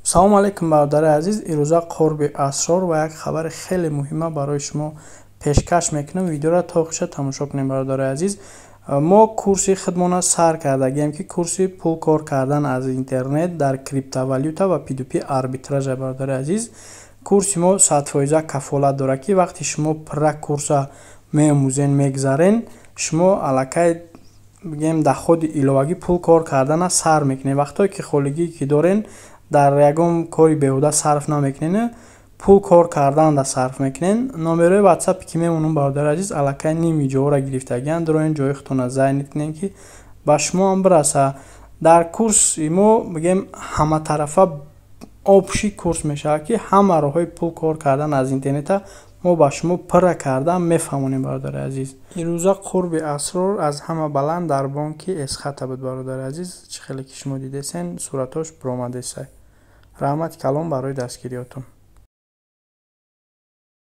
Салому алейкум, бародари азиз. Ирӯза қурби асрор ва як хабари хеле муҳима барои шумо пешкаш мекунам. Видеоро то охиша тамошо кунем, бародари азиз. Мо курси худмона сар кардагием, ки курси пул кор кардан аз интернет дар криптовалюта ва P2P арбитража. Бародари азиз, курси мо 100% кафолат дорад, ки вақте шумо пурра курса меомӯзен, мегзарен, шумо аллакай, бигем, доходи иловагӣ, пул кор кардана сар мекунед. Вақтое ки холигӣ ки дорен, дар ягон кори беҳуда сарф намекунед, пул кор карданда сарф мекунед. Номерои ватсапе ки мемонам, бародари азиз, аллакай ними ҷоҳоро гирифтагианд. Дуроин ҷои худтонро зайнид кунед, ки ба шумо ҳам бираса. Дар курси мо, бигем, ҳаматарафа общий курс мешавад, ки ҳама роҳҳои пул кор кардан аз интернета мо ба шумо пурра карда мефаҳмонем, бародари азиз. Ирӯза қурби асрор аз ҳама баланд дар бонки Эсхата буд, бародари азиз. Чӣ хеле ки шумо дидесен, суратҳош биромадесай. Раҳмати калон барои дастгириётон.